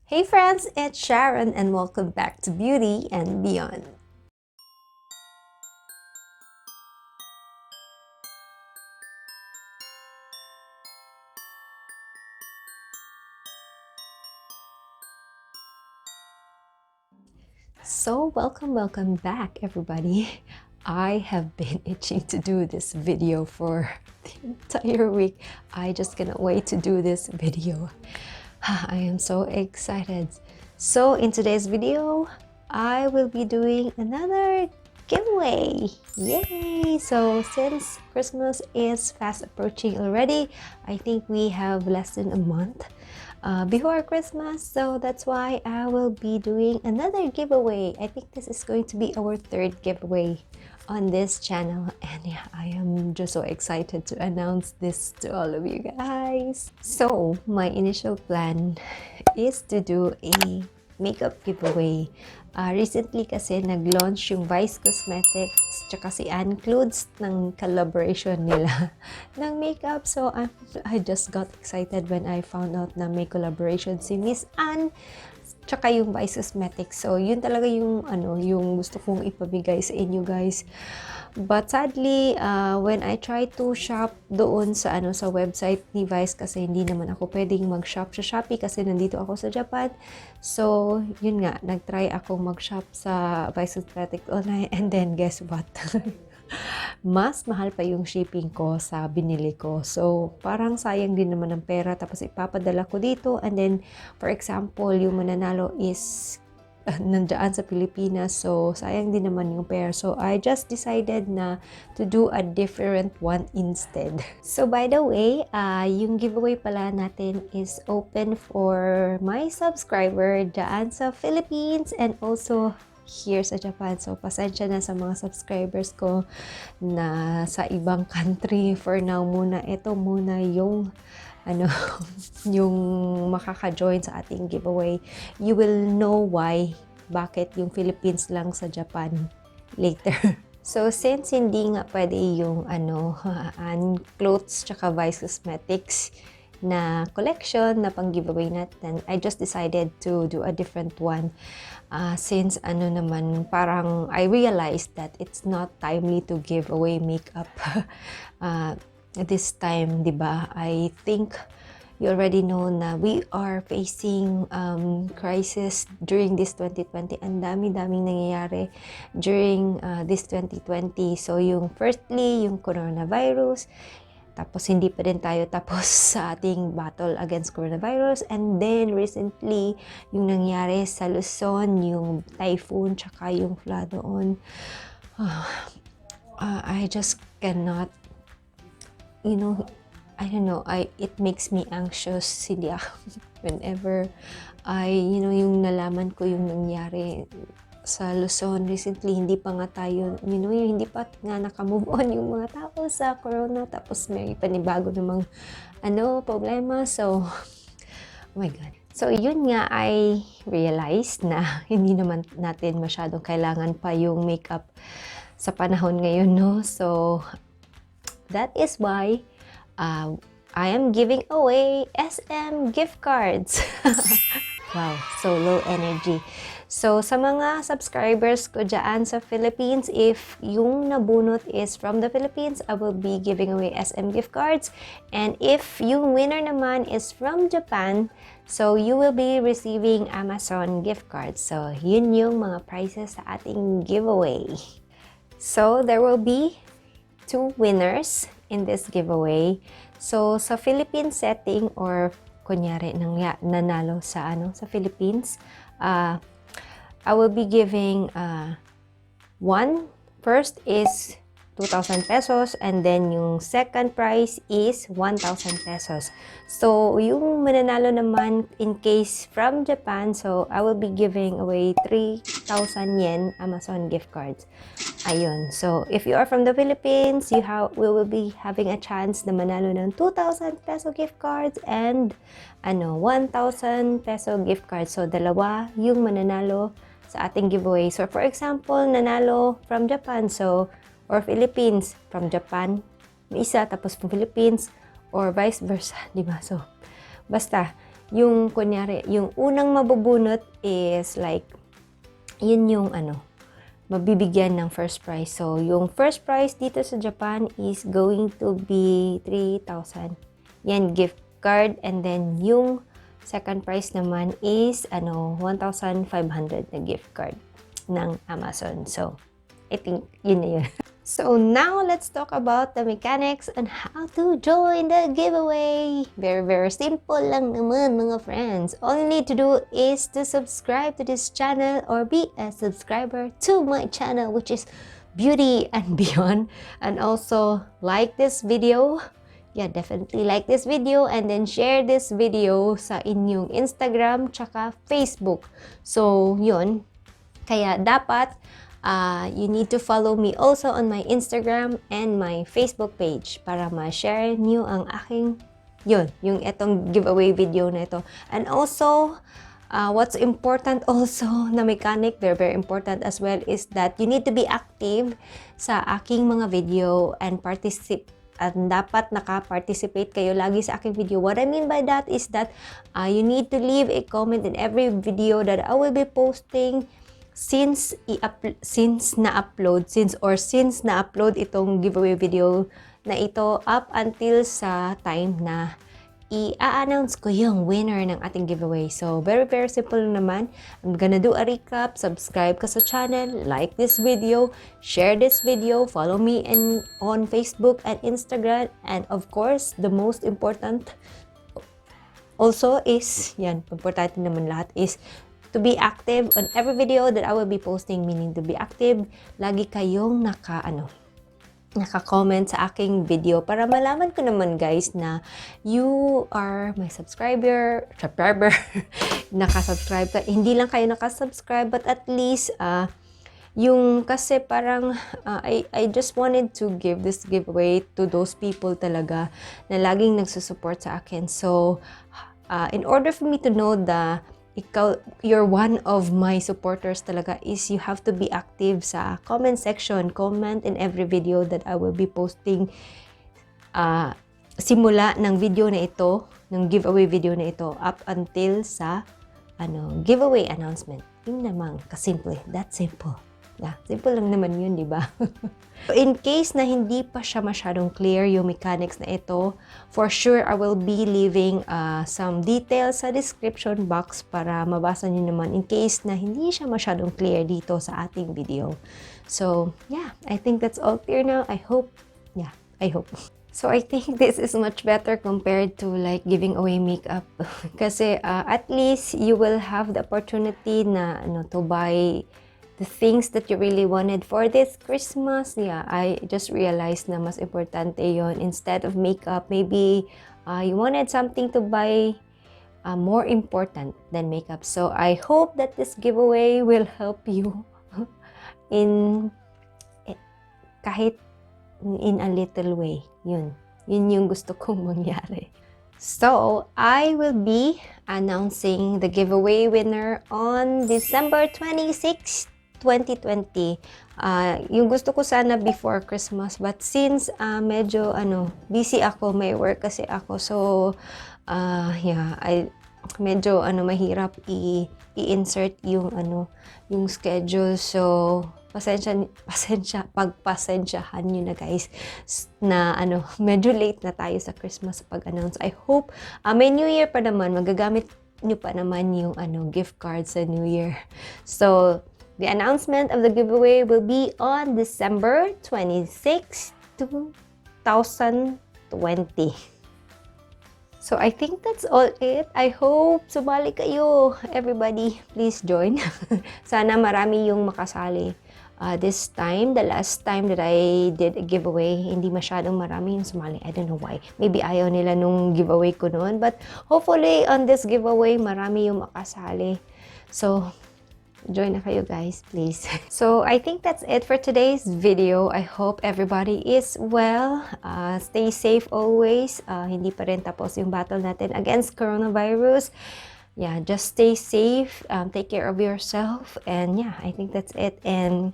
Hey friends, it's Sharon and welcome back to Beauty and Beyond. So welcome back everybody. I have been itching to do this video for the entire week. I just cannot wait to do this video. I am so excited. So in today's video, I will be doing another giveaway. Yay! So since Christmas is fast approaching already, I think we have less than a month before Christmas, so that's why I will be doing another giveaway. I think this is going to be our third giveaway on this channel, and yeah, I am just so excited to announce this to all of you guys. So my initial plan is to do a makeup giveaway. Recently kasi nag-launch yung Vice Cosmetics tsaka si Includes ng collaboration nila ng makeup. So I just got excited when I found out na may collaboration si Miss Anne tsaka yung Vice Cosmetics. So yun talaga yung yung gusto kong ipamigay sa inyo guys. But sadly, when I tried to shop doon sa sa website ni Vice, kasi hindi naman ako pwedeng mag-shop sa Shopee kasi nandito ako sa Japan. So, yun nga, nag-try akong mag-shop sa Vice Cosmetics online, and then guess what? Mas mahal pa yung shipping ko sa binili ko. So, parang sayang din naman ng pera, tapos ipapadala ko dito, and then, for example, yung mananalo is nandiyan sa Pilipinas, so sayang din naman yung pair. So I just decided na to do a different one instead. So by the way, yung giveaway pala natin is open for my subscriber dyan sa Philippines and also here sa Japan. So pasensya na sa mga subscribers ko na sa ibang country. For now muna, ito muna yung yung makaka-join sa ating giveaway. You will know why, bakit yung Philippines lang sa Japan later. So since hindi nga pwede yung clothes tsaka Vice Cosmetics na collection na pang giveaway natin, I just decided to do a different one. Since naman, parang I realized that it's not timely to give away makeup this time, diba? I think you already know na we are facing crisis during this 2020. Ang dami-daming nangyayari during this 2020. So yung firstly, yung coronavirus, tapos hindi pa din tayo tapos sa ating battle against coronavirus. And then recently, yung nangyari sa Luzon, yung typhoon, tsaka yung flood doon. I just cannot, I don't know, it makes me anxious whenever yung nalaman ko yung nangyari sa Luzon recently. Hindi pa nga tayo, yung hindi pa nga naka-move on yung mga tao sa corona, tapos may panibago namang problema. So, oh my God. So, yun nga, I realized na hindi naman natin masyadong kailangan pa yung makeup sa panahon ngayon, no? So, that is why I am giving away SM gift cards. Wow, so low energy. So, sa mga subscribers ko dyan sa Philippines, if yung nabunot is from the Philippines, I will be giving away SM gift cards. And if yung winner naman is from Japan, so you will be receiving Amazon gift cards. So, yun yung mga prizes sa ating giveaway. So, there will be 2 winners in this giveaway. So, sa Philippine setting, or kunyari nanalo sa Philippines, I will be giving one. First is 2,000 pesos, and then yung second prize is 1,000 pesos. So, yung mananalo naman in case from Japan, so I will be giving away 3,000 yen Amazon gift cards. Ayun. So, if you are from the Philippines, we will be having a chance na manalo ng 2,000 peso gift cards and 1,000 peso gift cards. So, dalawa yung mananalo sa ating giveaway. So, for example, nanalo from Japan, or Philippines, from Japan, may isa, tapos from Philippines, or vice versa, di ba? So, basta, yung kunyari, yung unang mabubunot is like, yun yung mabibigyan ng first prize. So, yung first prize dito sa Japan is going to be 3,000 yen gift card. And then, yung second prize naman is 1,500 na gift card ng Amazon. So, I think yun na yun. So now let's talk about the mechanics on how to join the giveaway. Very, very simple lang naman mga friends. All you need to do is to subscribe to this channel or be a subscriber to my channel, which is Beauty and Beyond. And also like this video. Yeah, definitely like this video and then share this video sa inyong Instagram tsaka Facebook. So yun. Kaya dapat you need to follow me also on my Instagram and my Facebook page para ma-share niyo ang aking, yung etong giveaway video na ito. And also, what's important also na mechanic, very important as well, is that you need to be active sa aking mga video and participate. At dapat naka-participate kayo lagi sa aking video. What I mean by that is that you need to leave a comment in every video that I will be posting since na-upload itong giveaway video na ito up until sa time na i-announce ko yung winner ng ating giveaway. So, very, very simple naman. I'm gonna do a recap. Subscribe ka sa channel, like this video, share this video, follow me on Facebook and Instagram, and of course, the most important also is, importante naman lahat is to be active on every video that I will be posting, meaning to be active. Lagi kayong naka-comment sa aking video para malaman ko naman guys na you are my subscriber, nakasubscribe ka. Hindi lang kayo nakasubscribe but at least yung kasi parang I just wanted to give this giveaway to those people talaga na laging nagsusupport sa akin. So in order for me to know you're one of my supporters talaga is you have to be active sa comment section. Comment in every video that I will be posting simula ng video na ito, ng giveaway video na ito up until sa giveaway announcement. Yun naman, kasimple. That's simple. Yeah, simple lang naman yun, di ba? In case na hindi pa siya masyadong clear yung mechanics na ito, for sure I will be leaving some details sa description box para mabasa niyo naman in case na hindi siya masyadong clear dito sa ating video. So, yeah, I think that's all clear now. I hope. So, I think this is much better compared to like giving away makeup. Kasi at least you will have the opportunity na to buy the things that you really wanted for this Christmas. Yeah, I just realized na mas importante yon instead of makeup. Maybe you wanted something to buy more important than makeup. So I hope that this giveaway will help you kahit in a little way. Yun yung gusto kong mangyari. So, I will be announcing the giveaway winner on December 26, 2020. Yung gusto ko sana before Christmas, but since medyo busy ako, may work kasi ako, so medyo mahirap i-insert yung yung schedule. So pagpasensyahan nyo na guys na medyo late na tayo sa Christmas pag-announce. I hope may New Year pa naman, magagamit nyo pa naman yung gift card sa New Year. So the announcement of the giveaway will be on December 26, 2020. So I think that's all it. I hope sumali kayo. Everybody, please join. Sana marami yung makasali. This time, the last time that I did a giveaway, hindi masyadong marami yung sumali. I don't know why. Maybe ayaw nila nung giveaway ko noon. But hopefully on this giveaway, marami yung makasali. So, join na kayo guys, please. So, I think that's it for today's video. I hope everybody is well. Stay safe always. Hindi pa rin tapos yung battle natin against coronavirus. Yeah, just stay safe. Take care of yourself. And yeah, I think that's it. And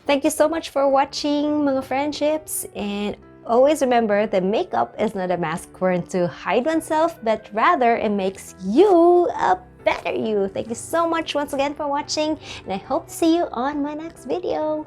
thank you so much for watching mga friendships. And Always remember that makeup is not a mask worn to hide oneself, but rather it makes you a better you. Thank you so much once again for watching, and I hope to see you on my next video.